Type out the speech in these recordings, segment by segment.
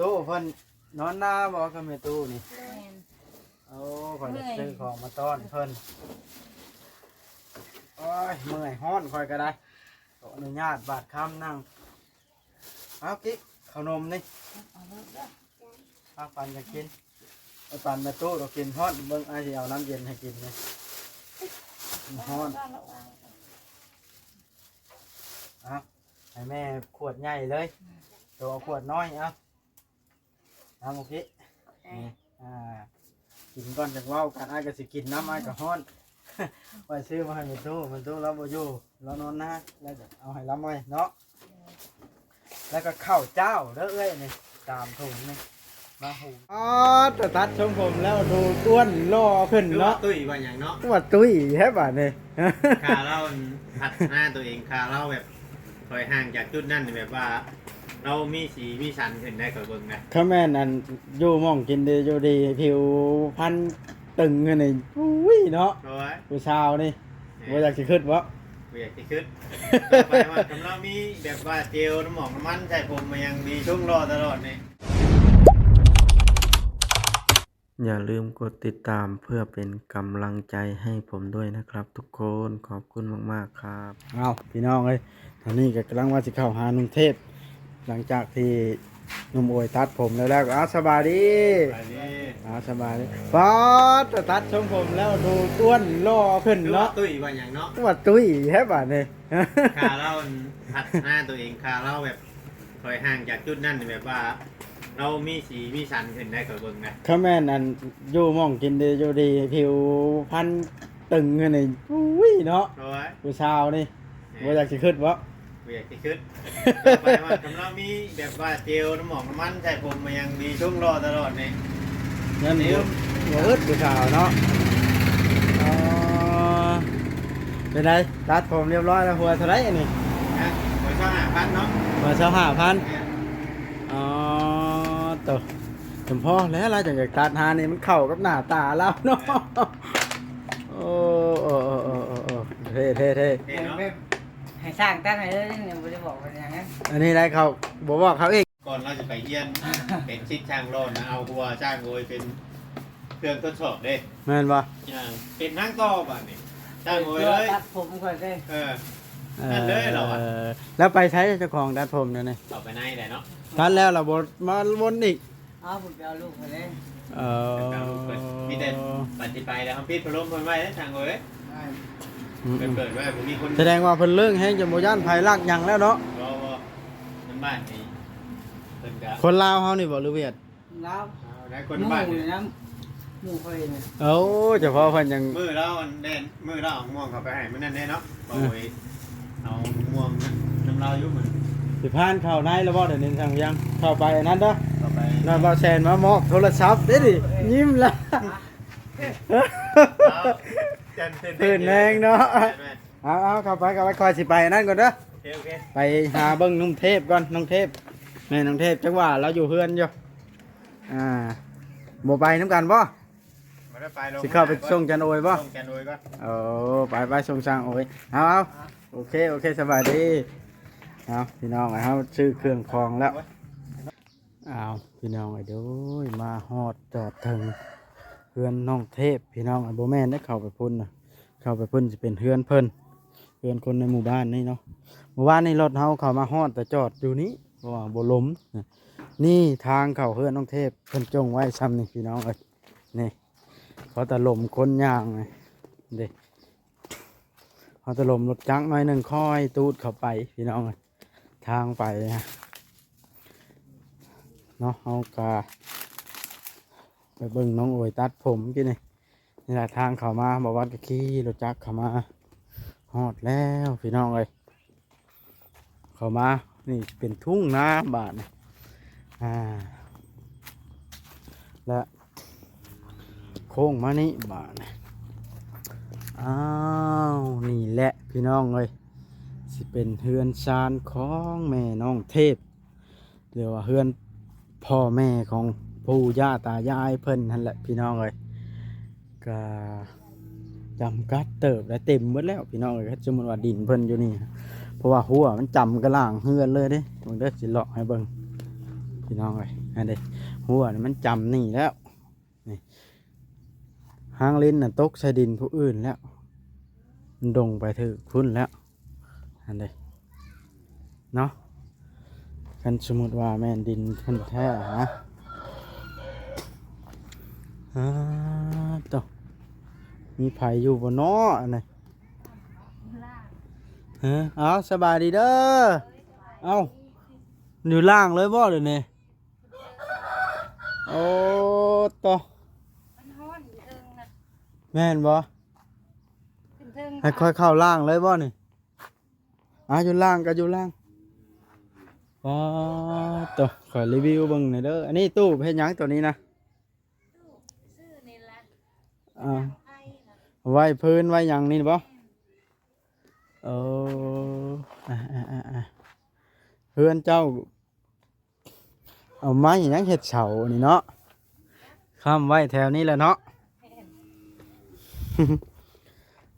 ຕູ້ເພິ່ນນອນນາບໍ່ ກັບແມ່ຕູ້ນີ້? ແມ່ນ. ໂອ້ ຂ້ອຍຈະຊື້ຂອງມາຕ້ອນເພິ່ນ. ໂອ້ຍ ເມື່ອຍ ຮ້ອນຂ້ອຍກໍໄດ້. ຂໍອະນຸຍາດບາດຄຳນັ່ງ. ເອົາ ກິ ເຂົ້າໜົມນີ້ ເອົາໂລດເດີ ເອົາປັນກັນກິນ ເອົາປັນແມ່ຕູ້ເຮົາກິນ. ຮ້ອນ ເບິ່ງ ອ້າຍຊິເອົານ້ຳເຢັນໃຫ້ກິນນີ້ ມັນຮ້ອນ. ເອົາ ໃຫ້ແມ່ຂວດໃຫຍ່ເລີຍ ໂຕເອົາຂວດນ້ອຍ. ເອົາ ເອົາ ໂອເຄ ນີ້ ອ່າ ກິນກ່ອນຈັ່ງເວົ້າກັນ. ອ້າຍກໍຊິກິນນຳ ອ້າຍກໍຮ້ອນ. ໄວ້ຊື້ມາໃຫ້ແມ່ຕູ້ ແມ່ຕູ້ລາວບໍ່ຢູ່ ລາວນອນນາ ແລ້ວຈະເອົາໃຫ້ລາວໃໝ່ເນາະ. ແລ້ວກໍເຂົ້າເຈົ້າເດີເອື້ອຍນີ້ ສາມຖົງນີ້ ມາຫຸງ. ອໍ ຕັດຊົງຜົມແລ້ວ ດູອ້ວນຫຼໍ່ຂຶ້ນເນາະ ຄືວ່າຕຸ້ຍວ່າຫຍັງເນາະ ຄືວ່າຕຸ້ຍແທ້ບາດນີ້. ຂ້າລາວພັດທະນາຕົວເອງ ຂ້າລາວແບບ ຂ້ອຍຫ່າງຈາກຈຸດນັ້ນ ແບບວ່າລາວມີສີມີສັນຂຶ້ນໄດ້ ຂ້ອຍເບິ່ງນະ. ຄັນແມ່ນອັນຢູ່ໝ່ອງກິນດີຢູ່ດີ ຜິວພັນຕຶງຫັ້ນນີ້ ອຸ້ຍເນາະ ໂອ້ຍ ຜູ້ສາວນີ້ ແມ່ນ ບໍ່ຢາກຊິຄິດບໍ? ບໍ່ຢາກຊິຄິດ. ຕໍ່ໄປວ່າຄັນລາວມີແບບວ່າເຈວນ້ຳໝອກນ້ຳມັນໃສ່ຜົມມາຫຍັງ ມີຊົງຫຼໍ່ຕະຫຼອດນີ້. ຢ່າลืมกดติดตามเพื่อเป็นกำลังใจให้ผมด้วยนะครับทุกคน ขอบคุณมากๆครับ. ເອົ້າ ພີ່ນ້ອງເອີຍ ຕອນນີ້ກໍກຳລັງວ່າຊິເຂົ້າຫາໜຸ່ມເທບ ຫຼັງຈາກທີ່ໜຸ່ມໂອຍຕັດຜົມແລ້ວ ແລ້ວກໍ ເອົ້າ ສະບາຍດີ ສະບາຍດີ ເອົ້າ ສະບາຍດີ. ປາດ ຕັດຊົງຜົມແລ້ວ ດູອ້ວນຫຼໍ່ຂຶ້ນເນາະ ຄືວ່າຕຸ້ຍວ່າຫຍັງເນາະ ຄືວ່າຕຸ້ຍແທ້ບາດນີ້. ຂ້າລາວພັດທະນາຕົວເອງ ຂ້າລາວແບບ ຂ້ອຍຫ່າງຈາກຈຸດນັ້ນ ແບບວ່າລາວມີສີມີສັນຂຶ້ນໄດ້ ຂ້ອຍເບິ່ງນະ. ຄັນແມ່ນອັນຢູ່ໝ່ອງກິນດີຢູ່ດີ ຜິວພັນຕຶງຫັ້ນນີ້ ອຸ້ຍເນາະ ໂອ້ຍ ຜູ້ສາວນີ້ ແມ່ນ ບໍ່ຢາກຊິຄິດບໍ? ບໍ່ຢາກຊິຄິດ. ຕໍ່ໄປວ່າຄັນລາວມີແບບວ່າເຈວນ້ຳໝອກນ້ຳມັນໃສ່ຜົມມາຫຍັງ ມີຊົງຫຼໍ່ຕະຫຼອດນີ້ ຍັງບໍ່ ບໍ່ອຶດຜູ້ສາວເນາະ. ອໍ ເປັນໃດ ຕັດຜົມຮຽບຮ້ອຍແລ້ວ ຫົວເທົ່າໃດອັນນີ້? ຮະ ຫົວຊາວຫ້າພັນເນາະ ຫົວຊາວຫ້າພັນ. ແມ່ນ. ອໍ ໂຕ ສົມພໍແລ້ວ ລາວຈັ່ງຢາກຕັດຫານີ້ ມັນເຂົ້າກັບໜ້າຕາລາວເນາະ. ແມ່ນ. ໂອ້ ເອີ ເອີ ເອີ ເອີ ເອີ ເທ່ ເທ່ ເທ່ ເທ່ເນາະ. ໃຫ້ຊ່າງຕັດໃຫ້ເລີຍນີ້ ບໍ່ໄດ້ບອກວ່າຫຍັງນະ ອັນນີ້ໄດ້ ເຂົາບໍ່ບອກເຂົາເອງ. ກ່ອນລາວຈະໄປຮຽນເປັນສິດຊ່າງຫຼໍ່ນະ ເອົາຫົວຊ່າງໂອຍເປັນເຄື່ອງທົດສອບເດ້. ແມ່ນບໍ່? ອ່າ ເປັນທາງຕໍ່ບາດນີ້ ຊ່າງໂອຍເລີຍ ຕັດຜົມຂ້ອຍເດ້. ເອີ ເອີ ນັ້ນເລີຍລາວວ່າ ແລ້ວໄປໃສເຈົ້າຂອງຕັດຜົມດຽວນີ້? ເຂົ້າໄປໃນແຫຼະເນາະ ຕັດແລ້ວລາວບໍ່ມາວົນອີກ? ເອົາ ເພິ່ນໄປເອົາລູກເພິ່ນເດ້. ເອີ ເພິ່ນໄປເອົາລູກເພິ່ນ ມີແຕ່ບັດຊິໄປແລ້ວ ເຮົາປິດພັດລົມເພິ່ນໄວ້ເດ້ ຊ່າງໂອຍ. ອືມ ເພິ່ນເປີດໄວ້ ບໍ່ມີຄົນ ສະແດງວ່າເພິ່ນເລີກແຮງ ຈົນບໍ່ຢ້ານໃຜລັກຫຍັງແລ້ວເນາະ. ບໍ່ ບໍ່ ນຳບ້ານນີ້ ເພິ່ນກະ ຄົນລາວເຮົານີ້ບໍ່ ຫຼືຫວຽດ? ລາວ. ເອົາ ໄດ້ຄົນບ້ານນີ້ ໝູ່ນຳ ໝູ່ຂ້ອຍນີ້. ໂອ້ ເຈົ້າພໍ່ເພິ່ນຍັງ ມື້ລາວອັນແດນ ມື້ລາວເອົາມ່ວງເຂົ້າໄປໃຫ້ມື້ນັ້ນເດ້ເນາະ. ເອົາ ເອີ ເອົາມ່ວງນຳລາວຢູ່ມື້ ຊິຜ່ານເຂົ້າໃນແລ້ວບໍ່? ດຽວນີ້ທາງຍັງເຂົ້າໄປອັນນັ້ນເດີ ເຂົ້າໄປ ນັ້ນ ບ່າວແສນມາມອບໂທລະສັບເດ້ນີ້ ຍິ້ມລະ. ເອົາ ເພິ່ນແຮງເນາະ. ແມ່ນ ເອົາ ເອົາ ເຂົ້າໄປ ເຂົ້າໄປ ຂ້ອຍຊິໄປອັນນັ້ນກ່ອນເດີ. ໂອເຄ ໂອເຄ ໄປຫາເບິ່ງໜຸ່ມເທບກ່ອນ ນ້ອງເທບ. ແມ່ນ ນ້ອງເທບ ຈັກວ່າລາວຢູ່ເຮືອນຢູ່. ອ່າ ບໍ່ໄປນຳກັນບໍ່? ບໍ່ໄດ້ໄປ ຊິເຂົ້າໄປສົ່ງຈັນໂອຍບໍ່? ສົ່ງຈັນໂອຍກ່ອນ. ໂອ້ ໄປ ໄປ ສົ່ງຊ່າງໂອຍ. ເອົາ ເອົາ ໂອເຄ ໂອເຄ ສະບາຍດີ. ເອົາ ພີ່ນ້ອງ ເຮົາຊື້ເຄື່ອງຂອງແລ້ວ. ອ້າວ ພີ່ນ້ອງເອີຍ ໂດຍ ມາຮອດຈອດເຖິງເຮືອນນ້ອງເທບ ພີ່ນ້ອງເອີຍ. ບໍ່ແມ່ນເດ້ ເຂົ້າໄປພຸ້ນນະ ເຂົ້າໄປພຸ້ນຊິເປັນເຮືອນເພິ່ນ ເຮືອນຄົນໃນໝູ່ບ້ານນີ້ເນາະ. ເມື່ອວານນີ້ລົດເຮົາເຂົ້າມາຮອດ ແຕ່ຈອດຢູ່ນີ້ ເພາະວ່າບໍ່ລົມນະ. ນີ້ທາງເຂົ້າເຮືອນນ້ອງເທບ ເພິ່ນຈົ່ງໄວ້ຊ່ຳນີ້ ພີ່ນ້ອງເອີຍ. ນີ້ ພໍຕະລົມຄົນຍ່າງນີ້ເດ້. ເຮົາຕະລົມລົດຈັກໜ້ອຍໜຶ່ງ ຄ່ອຍຕູດເຂົ້າໄປ ພີ່ນ້ອງເອີຍ. ທາງໄປເນາະ ເຮົາກະໄປເບິ່ງນ້ອງໂອຍຕັດຜົມກີ້ນີ້. ນີ້ລະທາງເຂົ້າມາ ບ່າວວັດກະຂີ່ລົດຈັກເຂົ້າມາ ຮອດແລ້ວ ພີ່ນ້ອງເອີຍ. ເຂົ້າມາ ນີ້ເປັນທົ່ງນາບາດນີ້ ອ່າ ແລະ ໂຄ້ງມານີ້ບາດນີ້. ອ້າວ ນີ້ແຫຼະພີ່ນ້ອງເອີຍ ຊິເປັນເຮືອນຊານຂອງແມ່ນ້ອງເທບ ຫຼືວ່າເຮືອນພໍ່ແມ່ຂອງປູ່ຍ່າຕາຍາຍເພິ່ນຫັ້ນແຫຼະ ພີ່ນ້ອງເອີຍ. ກະຈຳກັດເຕີບ ແລະ ເຕັມເບິດແລ້ວພີ່ນ້ອງເອີຍ. ຄັນສົມມຸດວ່າດິນເພິ່ນຢູ່ນີ້ ເພາະວ່າຮົ້ວມັນຈຳກະລ່າງເຮືອນເລີຍເດ້. ເບິ່ງເດີ ຊິເລາະໃຫ້ເບິ່ງ ພີ່ນ້ອງເອີຍ ອັນເດ ຫົວນີ້ມັນຈຳນີ້ແລ້ວ ນີ້ ຫາງລິນນະຕົກໃສ່ດິນຜູ້ອື່ນແລ້ວ ມັນດົງໄປຖືກພຸ້ນແລ້ວ ອັນເດ ເນາະ ຄັນສົມມຸດວ່າແມ່ນດິນເພິ່ນແທ້ນະ ອາ ໂຕ ມີໃຜຢູ່ບໍ່ເນາະ ອັນນີ້ ຮະ ເອົາ ສະບາຍດີເດີ ເອົ້າ ຢູ່ລ່າງເລີຍບໍ່ດຽວນີ້? ໂອ້ ໂຕ ມັນຮ້ອນຢູ່ເທິງນະ ແມ່ນບໍ່? ຂຶ້ນເທິງ ໃຫ້ຂ້ອຍເຂົ້າລ່າງເລີຍບໍ່ນີ້? ອ່າ ຢູ່ລ່າງກໍຢູ່ລ່າງ ອໍ ໂຕ ຂ້ອຍຣີວິວເບິ່ງແດ່ເດີ ອັນນີ້ຕູ້ເຮັດຫຍັງໂຕນີ້ນະ? ຕູ້ຊື້ນີ້ລະ ອ່າ ໄວ້ເພີນໄວ້ຫຍັງນີ້ບໍ່? ແມ່ນ ໂອ້ ອ່າໆໆໆ ເຮືອນເຈົ້າ ເອົາໄມ້ຫຍັງເຮັດເສົານີ້ເນາະ ຄ້ຳໄວ້ແຖວນີ້ແຫຼະເນາະ ແມ່ນ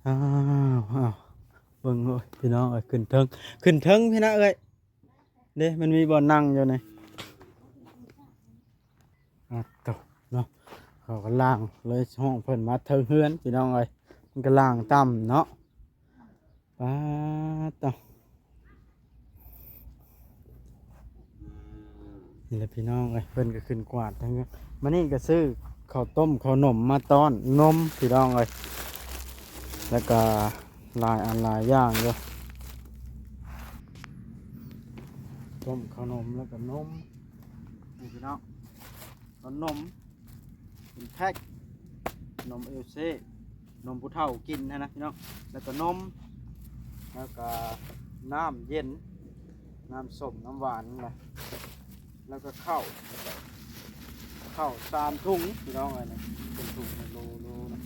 ອ້າວ ອ້າວ ເບິ່ງໂລດພີ່ນ້ອງເອີຍ ຂຶ້ນເທິງ ຂຶ້ນເທິງພີ້ນະເອື້ອຍ ເດ້ ມັນມີບ່ອນນັ່ງຢູ່ນີ້ ອ່າ ໂຕ ເນາະ ເຂົາກໍລ່າງເລີຍ ຮ້ອງເພິ່ນມາເທິງເຮືອນພີ່ນ້ອງເອີຍ ມັນກໍລ່າງຕ່ຳເນາະ ປາດໂຕ ນີ້ແຫຼະພີ່ນ້ອງເອີຍ ເພິ່ນກໍຂຶ້ນກວາດທັງ ມື້ນີ້ກໍຊື້ເຂົ້າຕົ້ມເຂົ້າໜົມມາຕ້ອນນົມພີ່ນ້ອງເອີຍ ແລ້ວກໍຫຼາຍອັນຫຼາຍຢ່າງຢູ່ ຕົ້ມເຂົ້າໜົມ ແລ້ວກໍນົມ ນີ້ພີ່ນ້ອງ ເຂົ້າໜົມ ເປັນແພັກ ນົມເອວເຊ ນົມຜູ້ເຖົ້າກິນຫັ້ນນະພີ່ນ້ອງ ແລ້ວກໍນົມ ແລ້ວກໍນ້ຳເຢັນ ນ້ຳສົ້ມ ນ້ຳຫວານນະ ແລ້ວກໍເຂົ້າ ເຂົ້າສາມຖົງພີ່ນ້ອງເອີຍ ນີ້ເປັນຖົງໂລໆ ນະ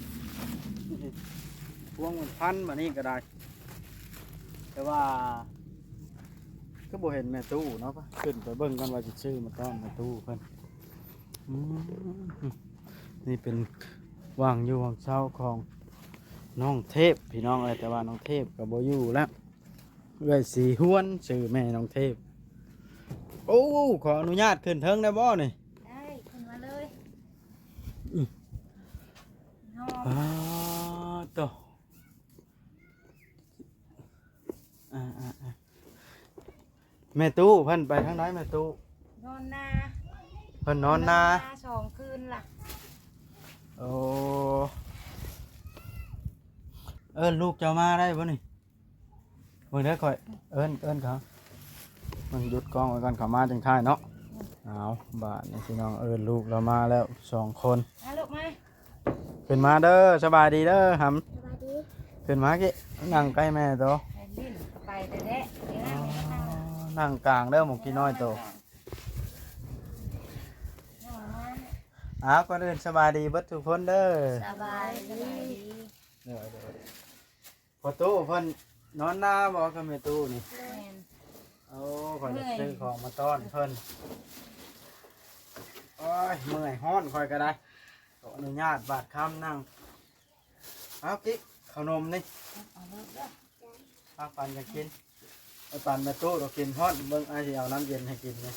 ພວງເປັນພັນ ບາດນີ້ກໍໄດ້ ແຕ່ວ່າ ຄືບໍ່ເຫັນແມ່ຕູ້ເນາະ ຂຶ້ນໄປເບິ່ງກ່ອນວ່າຊິຊື້ມາຕ້ອນແມ່ຕູ້ເພິ່ນ ອືມ ນີ້ເປັນຫວ່າງຢູ່ຫວ່າງເຊົາຂອງນ້ອງເທບພີ່ນ້ອງເອີຍ ແຕ່ວ່ານ້ອງເທບກໍບໍ່ຢູ່ແລ້ວ ເອື້ອຍສີຫວນ ຊື່ແມ່ນ້ອງເທບ ໂອ້ ຂໍອະນຸຍາດຂຶ້ນເທິງໄດ້ບໍ່ນີ້? ໄດ້ ຂຶ້ນມາເລີຍ ອືມ ຮອດ ປາດໂຕ ອ່າໆໆ ແມ່ຕູ້ເພິ່ນໄປທາງໃດແມ່ຕູ້? ນອນນາ ເພິ່ນນອນນາ ນອນນາສອງຄືນລະ ໂອ້ ເອີ້ນລູກເຈົ້າມາໄດ້ບໍ່ນີ້? ເບິ່ງເດີ ຂ້ອຍເອີ້ນ ເອີ້ນເຂົາ ເບິ່ງ ຢຸດກ້ອງໄວ້ກ່ອນ ເຂົາມາຈັ່ງຖ່າຍເນາະ ອືມ ເອົາ ບາດນີ້ພີ່ນ້ອງ ເອີ້ນລູກລາວມາແລ້ວສອງຄົນ ມາລູກມາ ຂຶ້ນມາເດີ ສະບາຍດີເດີ ຫຳ ສະບາຍດີ ຂຶ້ນມາກີ້ ນັ່ງໃກ້ແມ່ໂຕ ແມ່ຫຼິ້ນໄປແທ້ໆ ນັ່ງ ນັ່ງກາງເດີ ໝູ່ກີ້ນ້ອຍໂຕ ນັ່ງມາ ອ້າວ ກ່ອນອື່ນສະບາຍດີເບິດທຸກຄົນເດີ ສະບາຍດີ ໂດຍໆ ພໍ່ຕູ້ເພິ່ນນອນນາບໍ່ກັບແມ່ຕູ້ນີ້? ແມ່ນ ໂອ້ ຂ້ອຍຢາກຊື້ຂອງມາຕ້ອນເພິ່ນ ໂອ້ຍ ເມື່ອຍ ຮ້ອນ ຂ້ອຍກໍໄດ້ ຂໍອະນຸຍາດບາດຄຳນັ່ງ ເອົາກິ້ ເຂົ້າໜົມນີ້ ເອົາເລີຍເດີ ພາປັນກັນກິນ ໄປປັນແມ່ຕູ້ດອກ ກິນຮ້ອນ ເບິ່ງ ອ້າຍຊິເອົານ້ຳເຢັນໃຫ້ກິນນີ້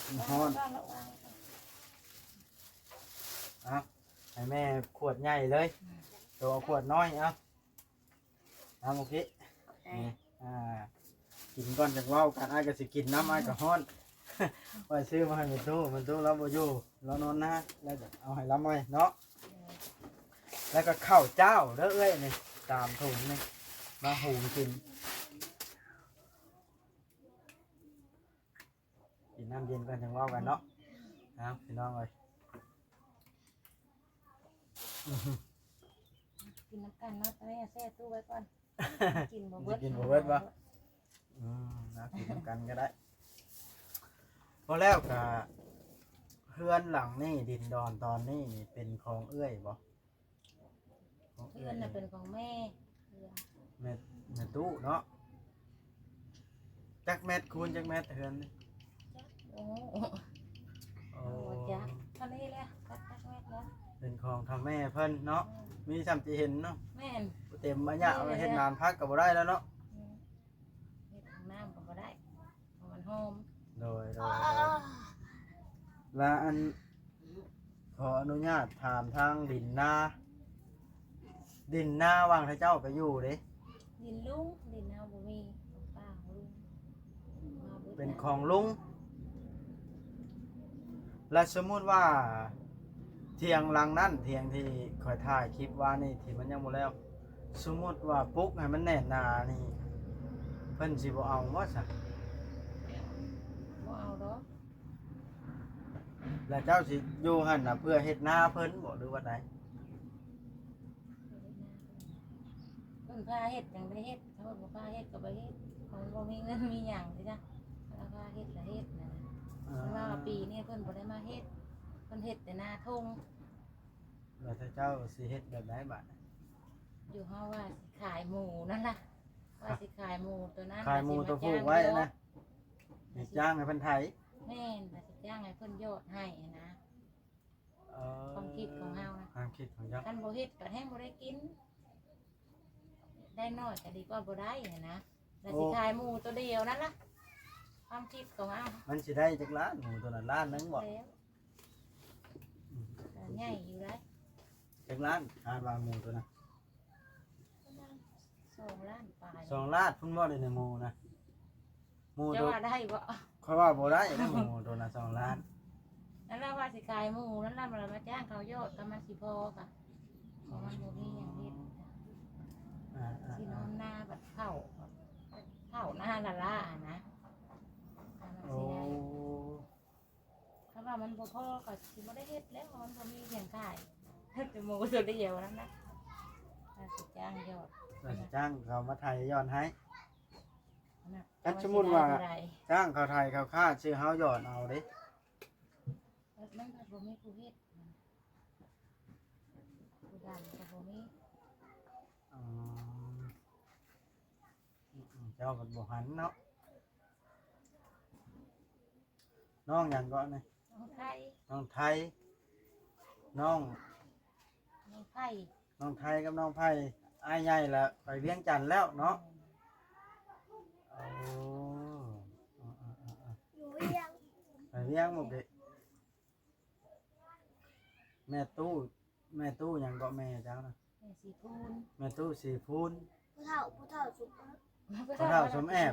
ມັນຮ້ອນ ເອົາ ໃຫ້ແມ່ຂວດໃຫຍ່ເລີຍ ໂຕເອົາຂວດນ້ອຍ ເອົາ ເອົາ ໂອເຄ ນີ້ ອ່າ ກິນກ່ອນຈັ່ງເວົ້າກັນ ອ້າຍກໍຊິກິນນຳ ອ້າຍກໍຮ້ອນ ຂ້ອຍຊື້ມາໃຫ້ແມ່ຕູ້ ແມ່ຕູ້ລາວບໍ່ຢູ່ ລາວນອນນາ ແລ້ວຈະເອົາໃຫ້ລາວໃໝ່ເນາະ ແລ້ວກໍເຂົ້າເຈົ້າເດີເອື້ອຍນີ້ ສາມຖົງນີ້ ມາຫຸງກິນ. ກິນນ້ຳເຢັນກ່ອນຈັ່ງເວົ້າກັນເນາະ ເອົາ ພີ່ນ້ອງເອີຍ ກິນນຳກັນເນາະ ຕອນນີ້ແຊ່ຕູ້ໄວ້ກ່ອນ ກິນບໍ່ເບິດ ກິນບໍ່ເບິດບໍ່? ອືມ ເອົາ ກິນນຳກັນກໍໄດ້ ພໍແລ້ວກໍ ເຮືອນຫຼັງນີ້ ດິນດອນຕອນນີ້ນີ້ເປັນຂອງເອື້ອຍບໍ່? ຂອງເອື້ອຍ ເຮືອນນະເປັນຂອງແມ່ ແມ່ ແມ່ຕູ້ເນາະ ຈັກແມັດຄູນຈັກແມັດເຮືອນນີ້? ໂອ້ ໂອ້ ບໍ່ຈັກ ເທົ່ານີ້ແຫຼະ ຈັກ ຈັກແມັດແລ້ວ ເປັນຂອງເຖົ້າແມ່ເພິ່ນເນາະ ອືມ ມີຊ່ຳຊິເຫັນເນາະ ແມ່ນ ເຕັມມາຍະ ເຮັດໜານຜັກກໍບໍ່ໄດ້ແລ້ວເນາະ ອືມ ເຮັດຫ້ອງນ້ຳກໍບໍ່ໄດ້ ເພາະມັນຫອມ ໂດຍ ລະອັນ ຂໍອະນຸຍາດຖາມທາງດິນນາ ດິນນາຫວ່າງເຂົາເຈົ້າໄປຢູ່ເດ້? ດິນລຸງ ດິນເຮົາບໍ່ມີ ຂອງປ້າຂອງລຸງ ເປັນຂອງລຸງ. ແລະສົມມຸດວ່າ ຖຽງຫຼັງນັ້ນ ຖຽງທີ່ຂ້ອຍຖ່າຍຄລິບວານນີ້ ທີ່ມັນຍັງບໍ່ແລ້ວ ສົມມຸດວ່າປຸກໃຫ້ມັນແໜ້ນໜານີ້ ເພິ່ນຊິບໍ່ເອົາບໍ່ຊະ? ບໍ່ເອົາດອກ. ແລ້ວເຈົ້າຊິຢູ່ຫັ້ນນະ ເພື່ອເຮັດນາເພິ່ນບໍ່ ຫຼືວ່າໃດ? ເພິ່ນພາເຮັດຈັ່ງໄດ້ເຮັດ ຖ້າເພິ່ນບໍ່ພາເຮັດກໍບໍ່ເຮັດ ເພາະມັນບໍ່ມີເງິນມີຫຍັງເດ້ຈ້ະ. ຖ້າພາເຮັດລະເຮັດນະ ເພິ່ນວ່າປີນີ້ເພິ່ນບໍ່ໄດ້ມາເຮັດ ເພິ່ນເຮັດແຕ່ນາທົ່ງ. ແລ້ວຖ້າເຈົ້າຊິເຮັດແບບໃດບາດ? ຢູ່ເຮົາວ່າຊິຂາຍໝູນັ້ນລະ ວ່າຊິຂາຍໝູໂຕນັ້ນ ຂາຍໝູໂຕຜູກໄວ້ນະ ຊິຈ້າງໃຫ້ເພິ່ນໄຖ. ແມ່ນ ວ່າຊິຈ້າງໃຫ້ເພິ່ນຢອດໃຫ້ນະ. ເອີ ຄວາມຄິດຂອງເຮົານະ ຄວາມຄິດຂອງເຈົ້າ ຄັນບໍ່ເຮັດກໍແຮງບໍ່ໄດ້ກິນ ໄດ້ນ້ອຍກໍດີກວ່າບໍ່ໄດ້ຫັ້ນນະ. ແລ້ວຊິຂາຍໝູໂຕດຽວນັ້ນລະ ຄວາມຄິດຂອງເຮົາ. ມັນຊິໄດ້ຈັກລ້ານ ໝູໂຕນັ້ນ ລ້ານໜຶ່ງບໍ່? ແລ້ວ ອືມ ກໍໃຫຍ່ຢູ່ໄດ໋. ຈັກລ້ານ ຄາດວ່າໝູໂຕນັ້ນ? ປະມານສອງລ້ານປາຍ. ສອງລ້ານພຸ້ນບໍ່ ໄດ້ໜຶ່ງໝູນະ? ໝູໂຕ ເຈົ້າວ່າໄດ້ບໍ່? ຂ້ອຍວ່າບໍ່ໄດ້ນະ ໝູໂຕນະ ສອງລ້ານ. ນັ້ນລະວ່າຊິຂາຍໝູນັ້ນລະ ລະມາຈ້າງເຂົາຢອດ ກໍມັນຊິພໍກະ ເພາະມັນບໍ່ມີຫຍັງເຮັດ. ອ່າໆໆ ຊິນອນນາບັດເຖົ້າ ເຖົ້ານາລ້າໆນະ ກໍມັນຊິໄດ້. ໂອ້ ຄັນວ່າມັນບໍ່ພໍກໍຊິບໍ່ໄດ້ເຮັດແລ້ວ ເພາະມັນບໍ່ມີຫຍັງຂາຍ ເຮັດແຕ່ໝູໂຕດຽວນັ້ນນະ. ວ່າຊິຈ້າງຢອດ ວ່າຊິຈ້າງເຂົາມາໄຖຢອດໃຫ້. ຄັນສົມມຸດວ່າຈ້າງເຂົາໄຖເຂົາຄາດ ຊື່ເຮົາຢອດເອົາເດ້. ມັນກໍບໍ່ມີຜູ້ເຮັດ ຜູ້ດຳກໍບໍ່ມີ. ອໍ ອືມໆ ເຈົ້າກໍບໍ່ຫັນເນາະ. ນ້ອງຫຍັງເກາະນີ້? ນ້ອງໄທ ນ້ອງໄທ ນ້ອງ ນ້ອງໄພ ນ້ອງໄທກັບນ້ອງໄພ ອ້າຍໃຫຍ່ລະໄປວຽງຈັນແລ້ວເນາະ. ໂອ້ ຢູ່ວຽງ ໄປວຽງໝົດເດ. ແມ່ຕູ້ ແມ່ຕູ້ຫຍັງເກາະແມ່ເຈົ້ານະ? ແມ່ສີພູນ ແມ່ຕູ້ສີພູນ. ຜູ້ເຖົ້າ ຜູ້ເຖົ້າສົມເອິກ ຜູ້ເຖົ້າສົມແອບ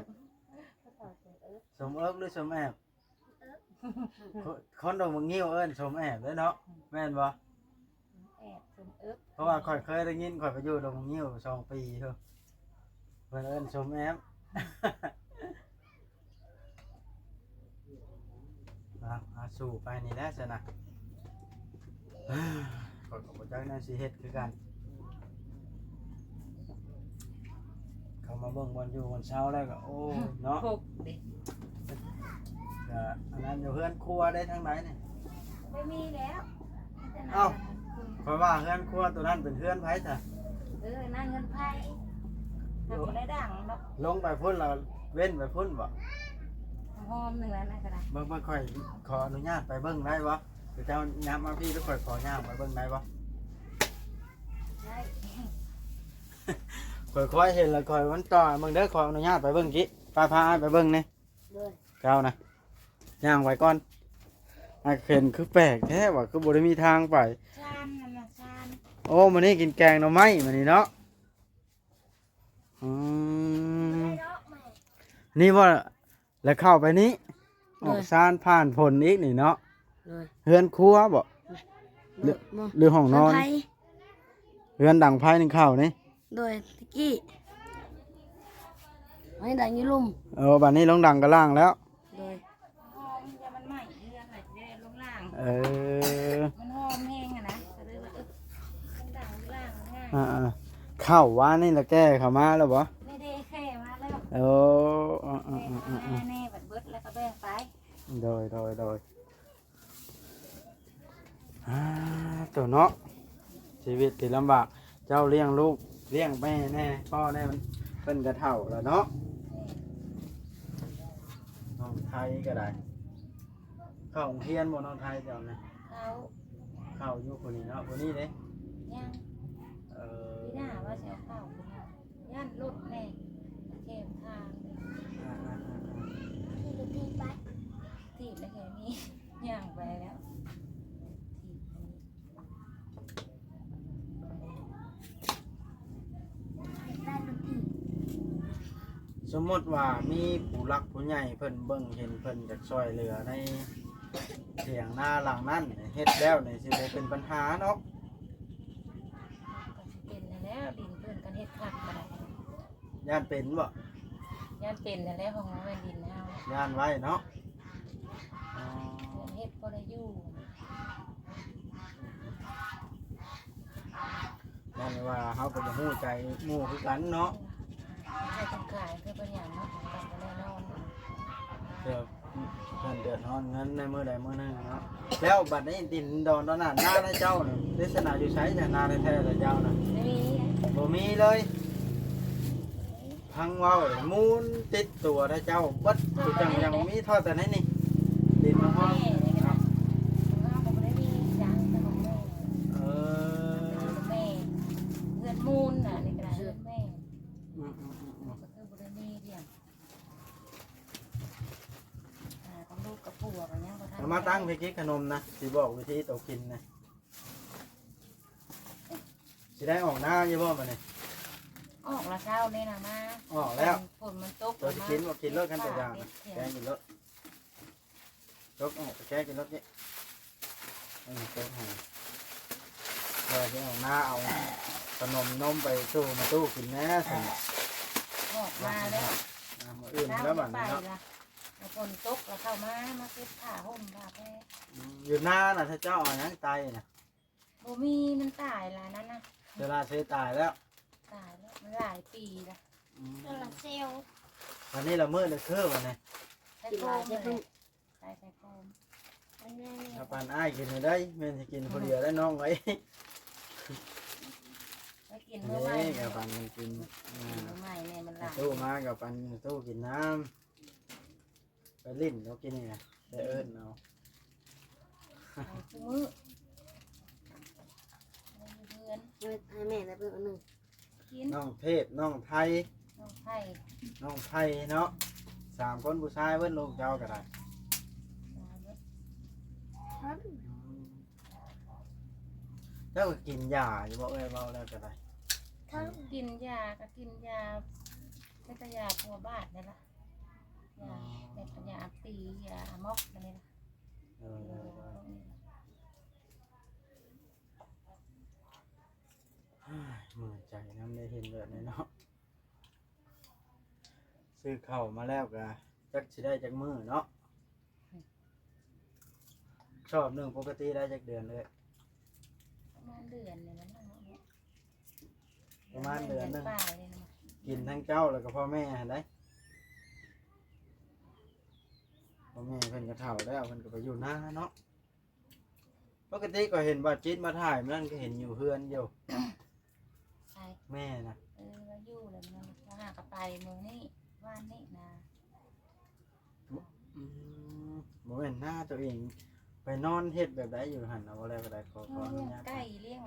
ຜູ້ເຖົ້າສົມເອິກ ສົມເອິກຫຼືສົມແອບ? ເອິກ ຄົນ ຄົນດົງບັກງິ້ວເອີ້ນສົມແອບເດ້ເນາະ ແມ່ນບໍ່? ແອບ ສົມເອິກ ເພາະວ່າຂ້ອຍເຄີຍໄດ້ຍິນ ຂ້ອຍໄປຢູ່ດົງບັກງິ້ວສອງປີພຸ້ນ ເພິ່ນເອີ້ນສົມແອບ. ອ່າ ອ່າ ສູ້ໄປນີ້ແຫຼະຊັ້ນນະ ຂ້ອຍກໍບໍ່ຈັກແນວຊິເຮັດຄືກັນ. ເຂົ້າມາເບິ່ງບ່ອນຢູ່ບ່ອນເຊົາແລ້ວກໍ ໂອ້ຍ ເນາະ ພົກເດ້ ກໍອັນນັ້ນຢູ່ເຮືອນຄົວໄດ້ທາງໃດນີ້? ບໍ່ມີແລ້ວ. ເອົ້າ ຂ້ອຍວ່າເຮືອນຄົວໂຕນັ້ນເປັນເຮືອນໃຜຊະ? ເອີ ນັ້ນເຮືອນໃຜ ມັນບໍ່ໄດ້ດັງດອກ. ລົງໄປພຸ້ນລະເວັ້ນໄປພຸ້ນບໍ? ຫອມໜຶ່ງແລ້ວນະກໍໄດ້. ເບິ່ງ ເບິ່ງ ຂ້ອຍຂໍອະນຸຍາດໄປເບິ່ງໄດ້ບໍ່? ເຈົ້າຫຍັບມາພີ້ ຫຼືຂ້ອຍຂໍຍ່າງໄປເບິ່ງໄດ້ບໍ່? ໄດ້. ຂ້ອຍ ຂ້ອຍເຫັນແລ້ວ ຂ້ອຍມັນຕໍ່ເບິ່ງເດີ ຂໍອະນຸຍາດໄປເບິ່ງກີ້. ໄປ ພາອ້າຍໄປເບິ່ງແດ່. ໂດຍ ເຈົ້ານະ ຍ່າງໄປກ່ອນ. ອ້າຍເຫັນຄືແປກແທ້ວ່າ ຄືບໍ່ໄດ້ມີທາງໄປ. ຊານນັ້ນນະ ຊານ. ໂອ້ ມື້ນີ້ກິນແກງໜໍ່ໄມ້ມື້ນີ້ເນາະ. ອືມ ນີ້ບໍ່? ແລ້ວເຂົ້າໄປນີ້ ໂດຍ ອອກຊານຜ່ານຝົນອີກນີ້ເນາະ. ໂດຍ ເຮືອນຄົວບໍ່? ໂດຍ ຫຼື ບໍ່ ຫຼືຫ້ອງນອນ? ເຮືອນໃຜ? ເຮືອນດັງໄຟໜຶ່ງເຂົ້ານີ້. ໂດຍ ຕະກີ້ ອັນນີ້ດັງຢູ່ລຸ່ມ. ເອີ ບາດນີ້ລົງດັງກະລ່າງແລ້ວ. ໂດຍ ຫອມ ມັນໄໝ້ເຮືອນ ແລ້ວຊິໄດ້ລົງລ່າງ. ເອີ ມັນຫອມແຮງຫັ້ນນະ ກໍເລີຍວ່າ ເອີ ມັນດັງຢູ່ລ່າງ. ອ່າໆ ເຂົ້າວານນີ້ລະແກ່ເຂົ້າມາແລ້ວບໍ່? ນີ້ເດ້ ແກ່ມາແລ້ວ. ໂອ້ ເອີໆໆໆ ແນ່ ບັດເບິດແລ້ວກໍແບ່ງໄປ. ໂດຍໆໆ. ອ່າ ໂຕເນາະ ຊີວິດທີ່ລຳບາກ ເຈົ້າລ້ຽງລູກ ລ້ຽງແມ່ແດ່ ພໍ່ແດ່ ມັນ ເພິ່ນກໍເຖົ້າແລ້ວເນາະ. ນ້ອງໄທກໍໄດ້ ເຂົ້າໂຮງຮຽນບໍ່ນ້ອງໄທເຈົ້ານະ? ເຂົ້າ ເຂົ້າຢູ່ຜູ້ນີ້ເນາະ ຜູ້ນີ້ເດ້? ຍັງ. ເອີ ປີໜ້າວ່າຊິເອົາເຂົ້າ ຢ້ານລົດແດ່ ແຄມທາງ. ອ່າໆໆໆ ຂີ່ລົດຖີບໄປ. ຖີບແລ້ວແຄ່ນີ້ ຍ່າງໄປແລ້ວ ຖີບອັນນີ້ ສົມມຸດວ່າມີຜູ້ຫຼັກຜູ້ໃຫຍ່ເພິ່ນເບິ່ງເຫັນ ເພິ່ນຢາກຊ່ວຍເຫຼືອໃນຖຽງນາຫຼັງນັ້ນ ເຮັດແລ້ວນີ້ຊິບໍ່ເປັນບັນຫາເນາະ? ກໍຊິເປັນຫັ້ນແຫຼະ ດິນເພິ່ນ ຄັນເຮັດຄັກກໍໄດ້. ຢ້ານເປັນບໍ່? ຢ້ານເປັນຫັ້ນແຫຼະ ຂອງແມ່ນດິນເຮົາ ຢ້ານໄວ້ເນາະ. ອໍ ເຮັດພໍໄດ້ຢູ່ ແມ່ນວ່າເຮົາກໍບໍ່ຮູ້ໃຈໝູ່ຄືກັນເນາະ. ໃຫ້ເພິ່ນຂາຍຄືເພິ່ນຫຍັງເນາະ ກໍບໍ່ແນ່ນອນ ເພື່ອເພິ່ນເດືອດຮ້ອນເງິນໃນມື້ໃດມື້ໜຶ່ງເນາະ. ແລ້ວບັດນີ້ດິນດອນຕອນນັ້ນ ນານາເຈົ້ານີ້ ລັກສະນະຢູ່ໃສ ນາແທ້ໆເຈົ້ານະ? ບໍ່ມີ ບໍ່ມີເລີຍ. ພັງເວົ້າ ມູນຕິດຕົວເຂົາເຈົ້າເບິດ ຄືຈັ່ງຍັງມີເທົ່າແຕ່ໃນນີ້ ດິນຂອງເຮົາ ເອີ ເຮືອນມູນນະ ນີ້ກໍໄດ້ເຮືອນແມ່ ອືມໆໆ ກໍຄືບໍ່ໄດ້ມີຫຍັງ ອ່າ ກັບລູກກັບຜົວກໍຍັງບໍ່ທັນ ເອົາມາຕັ້ງໄປກິນຂະໜົມນະ ຊິບອກວິທີໂຕກິນນະ. ຊິໄດ້ອອກນາຢູ່ບໍ່ບັດນີ້? ອອກລະເຊົ້ານີ້ນະ ມາ ອອກແລ້ວ ຝົນມັນຕົກ ຕົວຊິກິນບໍ່? ກິນໂລດ ຄັນຕົວຢ່າງນະ ແກງກິນໂລດ ຈົກອອກ ແກງກິນໂລດນີ້ ເອີ ຈົກໃຫ້ ວ່າຊິອອກນາ ເອົາຂະໜົມນົມໄປສູ່ແມ່ຕູ້ກິນແດ່ຊັ້ນ. ອອກມາແລ້ວ ອ່າ ມື້ອື່ນແລ້ວບັດນີ້ເນາະ ແລ້ວຝົນຕົກລະເຂົ້າມາ ມາເກັບຜ້າຫົ່ມຜ້າແພ. ອືມ ຢູ່ນານະ ເຂົາເຈົ້າເອົາຫຍັງໄຕ່ນະ? ບໍ່ມີ ມັນຕາຍລະນັ້ນນະ ໂຊລາເຊລຕາຍແລ້ວ ຕາຍແລ້ວ ມັນຫຼາຍປີລະ. ອືມ ໂຊລາເຊລ ອັນນີ້ລະມືດລະຄືບັດນີ້ ໃສ່ໂຄມ ໃສ່ ໃສ່ໂຄມ. ເອົາປັນອ້າຍກິນແດ່ເດີ ແມ່ນຊິກິນຜູ້ດຽວແລ້ວນ້ອງເອີຍ ໄປກິນມື້ໃໝ່ ນີ້ກໍປັນກິນ ກິນມື້ໃໝ່ແນ່ ມັນຫຼາຍ ຕູ້ມາກໍປັນຕູ້ກິນນຳ. ໄປຫຼິ້ນເນາະ ກິນນີ້ນະ ໄປເອີ້ນເອົາ ເອົາຄູ່ມື້ ຢູ່ເຮືອນ ເອີ ໃຫ້ແມ່ໄດ້ເບິ່ງອັນໜຶ່ງ ກິນ ນ້ອງເທບ ນ້ອງໄພ ນ້ອງໄພ ນ້ອງໄພເນາະ ສາມຄົນຜູ້ຊາຍເບິດ ລູກເຈົ້າກໍໄດ້ ຊາຍເບິດ ອືມ ເຈົ້າກໍກິນຢາຢູ່ບໍ່ເອື້ອຍ? ເວົ້າແລ້ວກໍໄດ້ ກິນຢາກໍກິນຢາ ເປັນຕາຢາປົວບາດນີ້ລະ ຢາ ອໍ ເປັນຕາຢາອັບຕີ ຢາອາມັອກອັນນີ້ລະ ເອີ ເອີ ເມື່ອຍໃຈນຳໄດ້ເຫັນແບບນີ້ເນາະ ຊື້ເຂົ້າມາແລ້ວກໍຈັກຊິໄດ້ຈັກມື້ເນາະ ຊອບໜຶ່ງປົກກະຕິໄດ້ຈັກເດືອນເອື້ອຍ? ປະມານເດືອນໜຶ່ງແລ້ວເນາະ ປະມານເດືອນໜຶ່ງ ເດືອນປາຍນີ້ນະ ກິນທັງເຈົ້າແລ້ວກໍພໍ່ແມ່ຫັ້ນໃດ ພໍ່ແມ່ເພິ່ນກໍເຖົ້າແລ້ວ ເພິ່ນກໍໄປຢູ່ນາເນາະ. ປົກກະຕິກໍເຫັນວ່າຈິດມາຖ່າຍ ມັນກໍເຫັນຢູ່ເຮືອນຢູ່ ໃຜ? ແມ່ນະ ເອີ ວ່າຢູ່ແລ້ວ ມັນຫາກໍໄປມື້ນີ້ ວານນີ້ນະ ອືມ ບໍ່ແມ່ນນາຕົວເອງ ໄປນອນເຮັດແບບໃດຢູ່ຫັ້ນນະ? ເວົ້າແລ້ວກໍໄດ້ ຂໍ ຂໍອະນຸຍາດ ລ້ຽງໄກ່ລ້ຽງ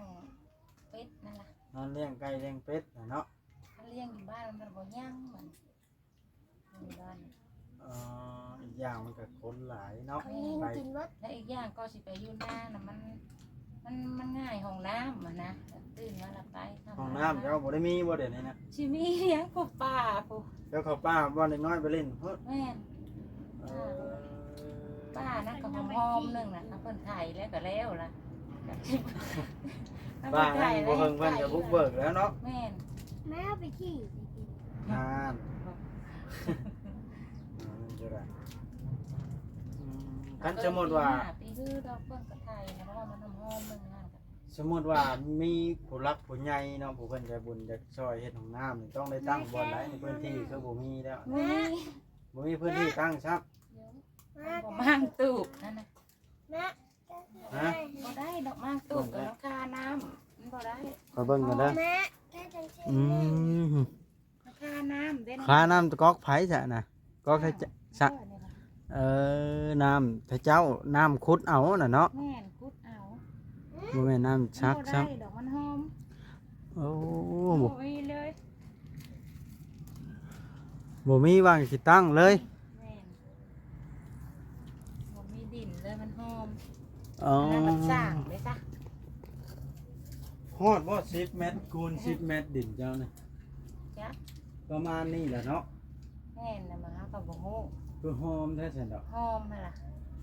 ເປັດນັ້ນລະ ນອນລ້ຽງໄກ່ລ້ຽງເປັດນະເນາະ ຄັນລ້ຽງຢູ່ບ້ານມັນບໍ່ຍັງມັນ ເອີ ອີກຢ່າງມັນກໍຄົນຫຼາຍເນາະ ແມ່ນ ໄປ ແລະອີກຢ່າງກໍຊິໄປຢູ່ນານະ ມັນ ມັນ ມັນງ່າຍຫ້ອງນ້ຳຫັ້ນນະ ຕື່ນມາລະໄປ ຫ້ອງນ້ຳເຈົ້າບໍ່ໄດ້ມີບໍ່ດຽວນີ້ນະ? ຊິມີຫຍັງ ຜູ້ປ່າຜູ້ ເຈົ້າເຂົ້າປ່າບ່ອນເດັກນ້ອຍໄປຫຼິ້ນພຸ້ນ ແມ່ນ ເອີ ປ່ານັ້ນກໍຫອມໆໜຶ່ງນະ ຖ້າເພິ່ນໄຖແລ້ວກໍແລ້ວລະ ປ່ານັ້ນບໍ່ເພິ່ງເພິ່ນກໍບຸກເບີກແລ້ວເນາະ ແມ່ນ ແມ່ເອົາໄປຂີ່ ນານ ເອີ ມັນຈະໄດ້ ອືມ ຄັນສົມມຸດວ່າ ປີຄືດອກເພິ່ນກໍໄຖນະ ເພາະວ່າມັນຫອມໆໜຶ່ງນະ ສົມມຸດວ່າມີຜູ້ຫຼັກຜູ້ໃຫຍ່ເນາະ ຜູ້ເພິ່ນໃຈບຸນຢາກຊ່ອຍເຮັດຫ້ອງນ້ຳນີ້ ຕ້ອງໄດ້ຕັ້ງບ່ອນໃດໃນພື້ນທີ່ ຄືບໍ່ມີແລ້ວ ບໍ່ມີ ບໍ່ມີພື້ນທີ່ຕັ້ງຊ້ຳ ບໍ່ມ້າງຕູບຫັ້ນນະ ຮະ? ບໍ່ໄດ້ດອກ ມ້າງຕູບກໍມັນຄານ້ຳ ມັນບໍ່ໄດ້ ຂ້ອຍເບິ່ງກ່ອນເດີ ອືມ ມັນຄານ້ຳເດ້ ຄານ້ຳກອກໃຜຊະນະ? ກອກໃຜຊະ? ເອີ ນີ້ລະ ເອີ ນ້ຳຂະເຈົ້າ ນ້ຳຂຸດເອົານະເນາະ ແມ່ນ ຂຸດເອົາ ບໍ່ແມ່ນນ້ຳສັກຊ້ຳ ບໍ່ໄດ້ດອກ ມັນຫອມ ໂອ້ ບໍ່ມີເລີຍ ບໍ່ມີວ່າງຊິຕັ້ງເລີຍ ແມ່ນ ອໍ ອັນນັ້ນມັນສ້າງເດ້ຊະ. ຮອດບໍ່ ສິບແມັດຄູນສິບແມັດ ດິນເຈົ້ານະ? ຈ້ະ ປະມານນີ້ແຫຼະເນາະ. ແມ່ນນະ ມັນເຮົາກໍບໍ່ຮູ້. ຄືຫອມແທ້ຊັ້ນດອກ. ຫອມຫັ້ນລະ.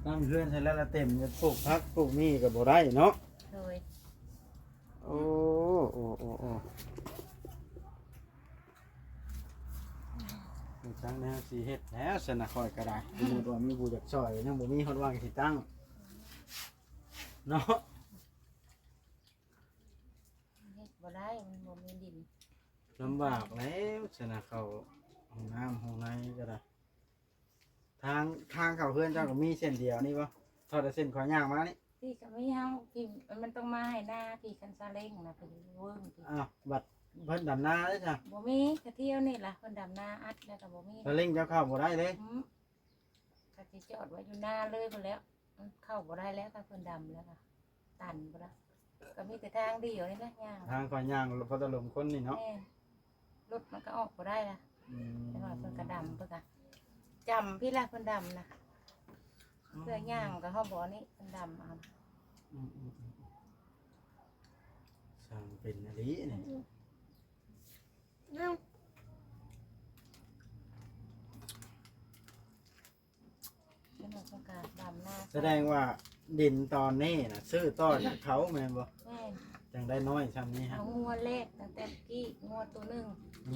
ຕັ້ງເຮືອນໃສ່ແລ້ວລະເຕັມ ປູກຜັກປູກນີ້ກໍບໍ່ໄດ້ເນາະ. ໂດຍ. ໂອ້ ໂອ້ ໂອ້ ໂອ້ ຈັກແນວຊິເຮັດແລ້ວຊັ້ນນະ ຂ້ອຍກໍໄດ້. ສົມມຸດວ່າມີຜູ້ຢາກຊ່ອຍ ຍັງບໍ່ມີຮອດວ່າງຊິຕັ້ງເນາະ. ເຮັດບໍ່ໄດ້ ມັນບໍ່ມີດິນ. ລຳບາກແລ້ວຊັ້ນນະ ເຂົ້າຫ້ອງນ້ຳຫ້ອງໃນກໍໄດ້. ທາງ ທາງເຂົ້າເຮືອນເຈົ້າກໍມີເສັ້ນດຽວນີ້ບໍ່? ເທົ່າແຕ່ເສັ້ນຂ້ອຍຍ່າງມານີ້. ພີ້ກໍມີ ເຮົາ ພີ້ ມັນຕ້ອງມາໃຫ້ນາພີ້ ຄັນຊາເລັງນະ ໄປເວີ້ງພີ້. ອ້າວ ບັດເພິ່ນດຳນາເດ້ຊະ? ບໍ່ມີ ກະທ່ຽວນີ້ລະ ເພິ່ນດຳນາອັດແລ້ວກໍບໍ່ມີ. ຊາເລັງເຈົ້າເຂົ້າບໍ່ໄດ້ເລີຍ? ອືມ ກໍຊິຈອດໄວ້ຢູ່ນາເລີຍພຸ້ນແຫຼ້ວ. ມັນເຂົ້າບໍ່ໄດ້ແລ້ວ ຖ້າເພິ່ນດຳແລ້ວກໍຕັນພຸ້ນລະ. ກໍມີແຕ່ທາງດຽວນີ້ນະຍ່າງ. ທາງຂ້ອຍຍ່າງ ພໍຕະຫຼົມຄົນນີ້ເນາະ. ແມ່ນ ລົດມັນກໍອອກບໍ່ໄດ້ລະ. ອືມ ແຕ່ວ່າເພິ່ນກໍດຳ ເພິ່ນກໍຈຳພີ້ລະ ເພິ່ນດຳນະ. ອໍ ເພື່ອຍ່າງກໍຮອດບໍ່ນີ້ ເພິ່ນດຳເອົາ. ອືມໆໆ ຊ່າງເປັນອີ່ຫຼີນີ້. ອືມ ສະແດງວ່າດິນຕອນນີ້ນະ ຊື້ຕໍ່ຈາກເຂົາແມ່ນບໍ່? ແມ່ນ. ຈັ່ງໄດ້ນ້ອຍຊ່ຳນີ້ຮະ? ເອົາງົວແລກຕັ້ງແຕ່ກີ້ ງົວໂຕໜຶ່ງ.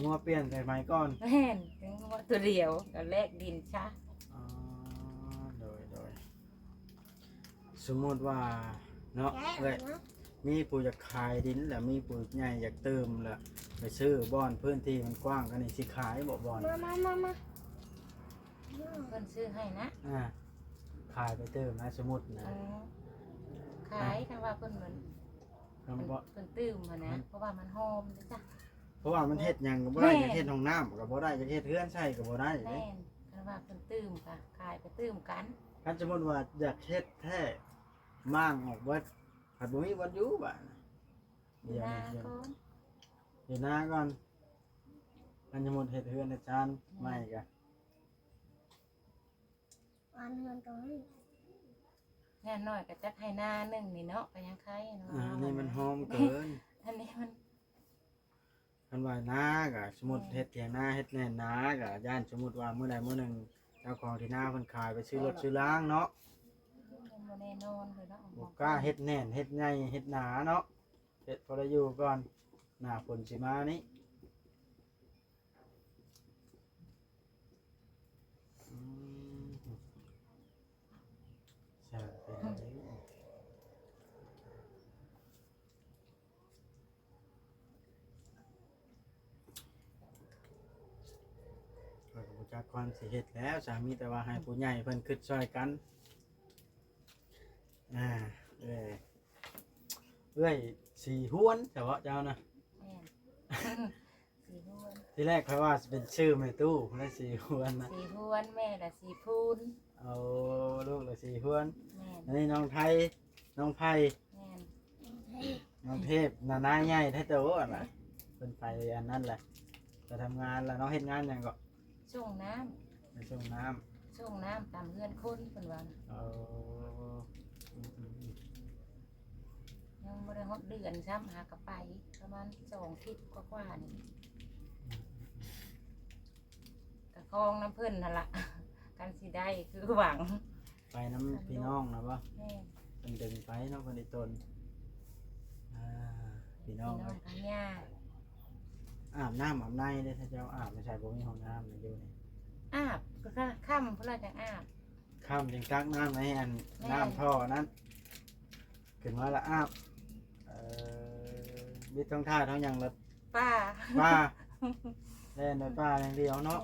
ງົວປ່ຽນໃສ່ໃໝ່ກ່ອນ? ແມ່ນ ເປັນງົວໂຕດຽວ ກໍແລກດິນຊະ. ອໍ ໂດຍໆ. ສົມມຸດວ່າເນາະ ເອື້ອຍ ມີຜູ້ຢາກຂາຍດິນ ແລ້ວມີຜູ້ໃຫຍ່ຢາກຕື່ມ ແລ້ວໄປຊື້ບ່ອນພື້ນທີ່ມັນກວ້າງ ອັນນີ້ຊິຂາຍບໍ່ບ່ອນ? ມາ ມາ ມາ ມາ ເພິ່ນຊື້ໃຫ້ນະ. ອ່າ ຂາຍໄປຕື່ມນະ ສົມມຸດນະ. ອໍ ຂາຍ ອ່າ ຄັນວ່າເພິ່ນ ເພິ່ນ ເພິ່ນ ເພິ່ນຕື່ມຫັ້ນນະ ມັນ ເພາະວ່າມັນຫອມເດ້ຈ້ະ. ເພາະວ່າມັນເຮັດຫຍັງກໍບໍ່ໄດ້. ແມ່ນ. ຢາກເຮັດຫ້ອງນ້ຳກໍບໍ່ໄດ້ ຢາກເຮັດເຮືອນໃສ່ກໍບໍ່ໄດ້ເດ້. ແມ່ນ. ຄັນວ່າເພິ່ນຕື່ມກໍຂາຍໄປຕື່ມກັນ. ຄັນສົມມຸດວ່າຢາກເຮັດແທ້ ມ້າງອອກເບິດ ພັດບໍ່ມີບ່ອນຢູ່ບາດນີ້. ຢູ່ນາກ່ອນ ຢູ່ນາກ່ອນ. ຄັນສົມມຸດເຮັດເຮືອນເຮັດຊານ ແມ່ນ ໃໝ່ກໍ ອັນເຮືອນຕົງນີ້ ຢ່າງໜ້ອຍກໍຈັກໄຮ່ນາໜຶ່ງນີ້ເນາະ ກໍຍັງໄຄເນາະ. ອ່າ ອັນນີ້ມັນຫອມເກີນ. ອັນນີ້ມັນ ຄັນວ່ານາກໍສົມມຸດ ແມ່ນ ເຮັດຖຽງນາ ເຮັດແໜ້ນນາກໍຢ້ານສົມມຸດວ່າມື້ໃດມື້ໜຶ່ງເຈົ້າຂອງທີ່ນາເພິ່ນຂາຍໄປຊື້ລົດຊື້ລາງເນາະ. ຍັງບໍ່ແນ່ນອນເລີຍເນາະ ບໍ່ກ້າເຮັດແໜ້ນເຮັດໃຫຍ່ເຮັດໜາເນາະ. ເຮັດພໍໄດ້ຢູ່ກ່ອນ ໜ້າຝົນຊິມານີ້. ອືມ ຊ່າງເປັນແນວໃດ. ຂ້ອຍກໍບໍ່ຈັກຄວາມຊິເຮັດແລ້ວ ສາມີແຕ່ວ່າໃຫ້ຜູ້ໃຫຍ່ເພິ່ນຄິດຊ່ອຍກັນ. ອ່າ ເອີ ເອື້ອຍສີຫວນ ສະເພາະເຈົ້ານະ. ແມ່ນ ສີຫວນ. ທີແລກຂ້ອຍວ່າຊິເປັນຊື່ແມ່ຕູ້ ແລ້ວສີຫວນນະ. ສີຫວນ ແມ່ລະສີພູນ. ໂອ້ ລູກລະສີຫວນ. ແມ່ນ. ອັນນີ້ນ້ອງໄທ ນ້ອງໄພ. ແມ່ນ. ນ້ອງເທບ ນານາຍໃຫຍ່ແທ້ໂຕຫັ້ນນະ. ເພິ່ນໄປອັນນັ້ນແຫຼະ ໄປທຳງານລະເນາະ. ເຮັດງານຫຍັງເກາະ? ສົ່ງນ້ຳ. ໄປສົ່ງນ້ຳ. ສົ່ງນ້ຳຕາມເຮືອນຄົນເພິ່ນວ່າ. ເອີ ອືມໆໆ. ຍັງບໍ່ໄດ້ຮອດເດືອນຊ້ຳ ຫາກໍໄປປະມານສອງທິດກວ່າໆນີ້. ອືມໆໆ. ກໍຄອງນຳເພິ່ນຫັ້ນລະ ຄັນຊິໄດ້ຄືຫວັງ. ໄປນຳພີ່ນ້ອງນະບໍ່? ແມ່ນ. ເພິ່ນດຶງໄປເນາະ ເພິ່ນໄດ້ຕົນ. ອ່າ ພີ່ນ້ອງເອີຍ ພີ່ນ້ອງກັນຍາ. ອາບນ້ຳອາບໃນເດ້ ຖ້າເຈົ້າອາບໃນໃສ ບໍ່ມີຫ້ອງນ້ຳໃນຢູ່ນີ້? ອາບ ກໍຄ່ຳພຸ້ນລະຈັ່ງອາບ. ຄ່ຳຈຶ່ງຕັກນ້ຳໃນອັນ ແມ່ນ ນ້ຳທໍ່ນັ້ນ ຂຶ້ນມາລະອາບ. ເອີ ບິດທ້ອງຖ້າທ້ອງຫຍັງລະ ປ່າ ປ່າ ແລ່ນໄປປ່າຢ່າງດຽວເນາະ.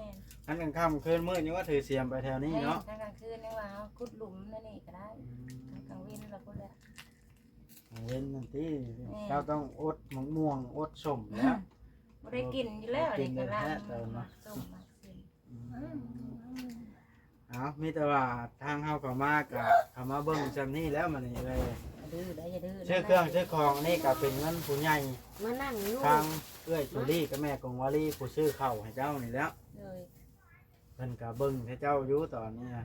ແມ່ນ. ຄັນກາງຄ່ຳຄືນມືດຍັງວ່າຖືສຽມໄປແຖວນີ້ເນາະ. ແມ່ນ. ຄັນກາງຄືນຍັງວ່າເຮົາຂຸດຫຼຸມແນວນີ້ກໍໄດ້. ອືມ. ຄັນກາງເວັນລະພຸ້ນແຫຼະ. ກາງເວັນນັ້ນຕິ. ແມ່ນ. ເຈົ້າຕ້ອງອົດໝາກມ່ວງ ອົດສົ້ມແລ້ວ. ບໍ່ໄດ້ກິນຢູ່ແລ້ວ ບໍ່ໄດ້ກິນ ນີ້ກໍລາມ ແທ້ໆ ໝາກສົ້ມ ໝາກຊິນ. ອືມ ເອົາ ມີແຕ່ວ່າທາງເຮົາເຂົ້າມາກະເຂົ້າມາເບິ່ງຊ່ຳນີ້ແລ້ວ ມານີ້ເອີຍ. ຢ່າດື້ເດີ ຢ່າດື້. ຊື້ເຄື່ອງຊື້ຂອງນີ້ກະເປັນເງິນຜູ້ໃຫຍ່ ມານັ່ງຢູ່ ທາງເອື້ອຍໂຈລີກັບແມ່ກົງວາລີ ຜູ້ຊື້ເຂົ້າໃຫ້ເຈົ້ານີ້ແຫຼ້ວ. ໂດຍ. ເພິ່ນກະເບິ່ງໃຫ້ເຈົ້າຢູ່ຕອນນີ້ນະ.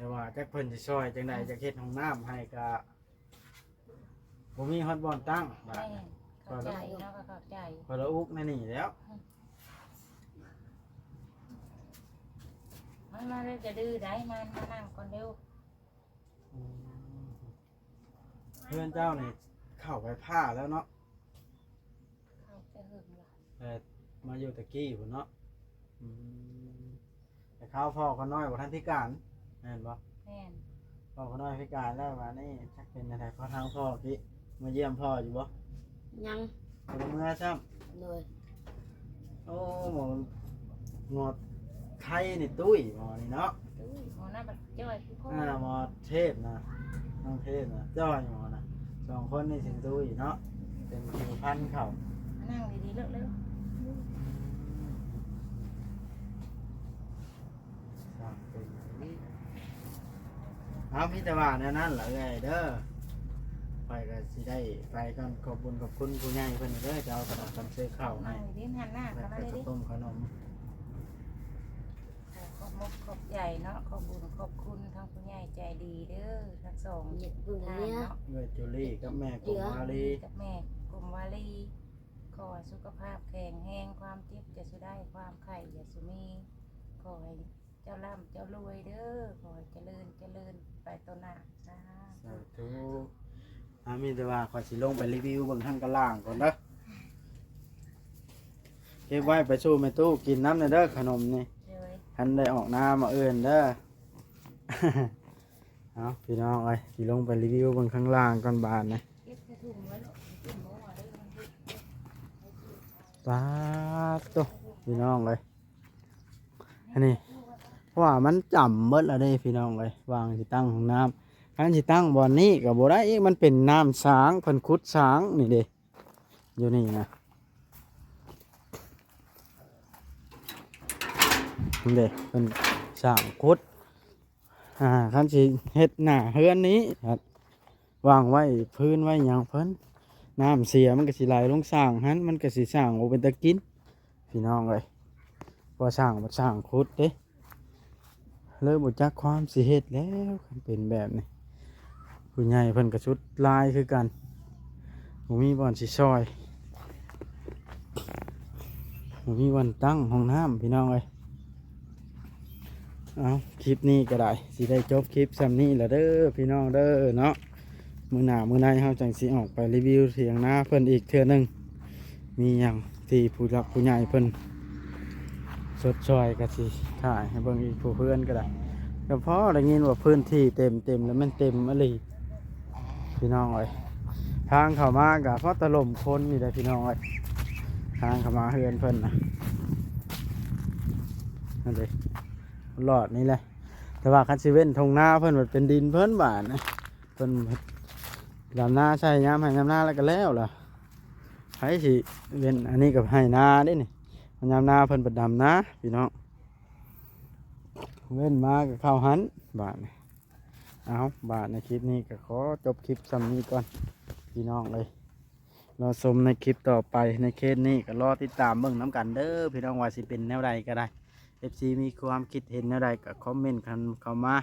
ແຕ່ວ່າຈັກເພິ່ນຊິຊ່ອຍຈັ່ງໃດ ອືມ ຢາກເຮັດຫ້ອງນ້ຳໃຫ້ກະບໍ່ມີຮອດບ່ອນຕັ້ງບາດ ແມ່ນ ນີ້ ເຂົ້າໃຈ ເຮົາກໍເຂົ້າໃຈ ເພິ່ນລະອຸກໃນນີ້ແລ້ວ ອືມ ມັນມາແລ້ວຈະດື້ໄດ້ ມາ ມານັ່ງກ່ອນເລັວ ອືມ ເຮືອນເຈົ້ານີ້ເຂົ້າໄຟຟ້າແລ້ວເນາະ? ເຂົ້າແຕ່ເຫິງລະ ແຕ່ມາຢູ່ແຕ່ກີ້ພຸ້ນເນາະ? ອືມ ແຕ່ຄາວພໍ່ຂ້ານ້ອຍບໍ່ທັນພິການ ແມ່ນບໍ່? ແມ່ນ ພໍ່ຂ້ານ້ອຍພິການແລ້ວ ບາດນີ້ຈັກເປັນຈັ່ງໃດ ພໍທາງພໍ່ກິ ມາຢ້ຽມພໍ່ຢູ່ບໍ່? ຍັງ ບໍ່ໄດ້ເມືອຊ້ຳ ໂດຍ ໂອ້ ໝໍ ໝໍໄທນີ້ຕຸ້ຍ ໝໍນີ້ເນາະ ຕຸ້ຍ ໝໍນັ້ນບັດຈ້ອຍຄືພໍ່ ອ່າ ໝໍເທບນະ ນ້ອງເທບນະ ຈ້ອຍໝໍນະ ສອງຄົນນີ້ຊິຕຸ້ຍເນາະ ເປັນຜິວພັນເຂົາ ນັ່ງດີໆ ເລີກເລີກ ສ້າງເປັນ ເອົາ ມີແຕ່ວ່າແນວນັ້ນລະເອື້ອຍເດີ ຂ້ອຍກໍຊິໄດ້ໄປກ່ອນ ຂອບບຸນຂອບຄຸນຜູ້ໃຫຍ່ເພິ່ນເດີ ເຈົ້າກໍຕ້ອງກຳເຊີເຂົ້າໃຫ້ ນັ່ງດີໆ ຫັນໜ້າເຂົ້າມາ ແລ້ວກໍເລີຍເດ້ ຕົ້ມຂະໜົມ ຂໍຂອບມຸກຂອບໃຈເນາະ ຂອບບຸນຂອບຄຸນທາງຜູ້ໃຫຍ່ໃຈດີເດີ ທັງສອງ ເອີ ເອື້ອຍຈູລີກັບແມ່ກົມວາລີ ກັບແມ່ກົມວາລີ ຂໍໃຫ້ສຸຂະພາບແຂງແຮງ ຄວາມເຈັບຢ່າສູ່ໄດ້ ຄວາມໄຂ້ຢ່າສູ່ມີ ຂໍໃຫ້ ເຈົ້າລ່ຳເຈົ້າລວຍເດີ ຂໍໃຫ້ຈະເລີນ ຈະເລີນໄປຕໍ່ໜ້າ ສາ ສາທຸ ອ່າ ມີແຕ່ວ່າຂ້ອຍຊິລົງໄປຣີວິວເບິ່ງທາງກະລ່າງກ່ອນເດີ ເກັບໄວ້ໄປສູ່ແມ່ຕູ້ກິນນຳແດ່ເດີ ຂະໜົມນີ້ ໂດຍ ຄັນໄດ້ອອກນາມາເອີ້ນເດີ ເອົາ ພີ່ນ້ອງເອີຍ ຊິລົງໄປຣີວິວເບິ່ງຂ້າງລ່າງກ່ອນບາດນີ້ ເກັບໃສ່ຖົງໄວ້ເນາະ ກິນບໍ່ວ່າເດີ ມັນເຮັດ ປາດໂທ້ ພີ່ນ້ອງເອີຍ ອັນນີ້ ເພາະວ່າມັນຈຳເບິດແລ້ວເດ້ພີ່ນ້ອງເອີຍ ວ່າຊິຕັ້ງຫ້ອງນ້ຳ ຄັນຊິຕັ້ງບ່ອນນີ້ກໍບໍ່ໄດ້ອີກ ມັນເປັນນ້ຳສ້າງ ເພິ່ນຂຸດສ້າງນີ້ເດ້ ຢູ່ນີ້ນະ ນີ້ເດ້ ເພິ່ນສ້າງຂຸດ ອ່າ ຄັນຊິເຮັດໜ້າເຮືອນນີ້ ວາງໄວ້ພື້ນໄວ້ຫຍັງເພິ່ນ ນ້ຳເສຍມັນກໍຊິໄຫຼລົງສ້າງຫັ້ນ ມັນກໍຊິສ້າງບໍ່ເປັນຕາກິນ ພີ່ນ້ອງເອີຍ ບໍ່ສ້າງ ບໍ່ສ້າງຂຸດເດ້ ເລີຍບໍ່ຈັກຄວາມຊິເຮັດແລ້ວ ຄັນເປັນແບບນີ້ ຜູ້ໃຫຍ່ເພິ່ນກໍສຸດລາຍຄືກັນ ບໍ່ມີບ່ອນຊິຊ່ອຍ ບໍ່ມີບ່ອນຕັ້ງຫ້ອງນ້ຳ ພີ່ນ້ອງເອີຍ ເອົາ ຄລິບນີ້ກໍໄດ້ ຊິໄດ້ຈົບຄລິບສ່ຳນີ້ລະເດີ ພີ່ນ້ອງເດີເນາະ ມື້ໜ້າມື້ໃນເຮົາຈັ່ງຊິອອກໄປຣີວິວຖຽງນາເພິ່ນອີກເທື່ອໜຶ່ງ ມີຫຍັງທີ່ຜູ້ຫຼັກຜູ້ໃຫຍ່ເພິ່ນຊົດຊ່ອຍກໍຊິຖ່າຍໃຫ້ເບິ່ງອີກ ຜູ້ເຮືອນກໍໄດ້ ກໍພໍໄດ້ຍິນວ່າພື້ນທີ່ເຕັມ ເຕັມແລ້ວແມ່ນເຕັມອີ່ຫຼີ ພີ່ນ້ອງເອີຍ ທາງເຂົ້າມາກໍພໍຖະຫຼົ່ມຄົນຢູ່ເດ້ ພີ່ນ້ອງເອີຍ ທາງເຂົ້າມາເຮືອນເພິ່ນນະ ນັ້ນເດ້ ລອດນີ້ແຫຼະ ແຕ່ວ່າຄັນຊິເວັ້ນທົ່ງນາເພິ່ນ ມັນເປັນດິນເພິ່ນບາດນະ ເພິ່ນດຳນາໃສ່ຍາມໄຮ່ຍາມນາແລ້ວກໍແລ້ວລະ ໃຜຊິເວັ້ນ ອັນນີ້ກໍໄຮ່ນາເດ້ນີ້ ຍາມນາເພິ່ນໄປດຳນາ ພີ່ນ້ອງ ເວັ້ນມາກໍເຂົ້າຫັ້ນບາດນີ້ ເອົາ ບາດໃນຄລິບນີ້ກໍຂໍຈົບຄລິບສ່ຳນີ້ກ່ອນ ພີ່ນ້ອງເອີຍ ລໍຊົມໃນຄລິບຕໍ່ໄປ ໃນເຄສນີ້ກໍລໍຕິດຕາມເບິ່ງນຳກັນເດີ ພີ່ນ້ອງ ວ່າຊິເປັນແນວໃດກໍໄດ້ ເອັຟຊີ ມີຄວາມຄິດເຫັນແນວໃດກໍຄອມເມັນກັນເຂົ້າມາ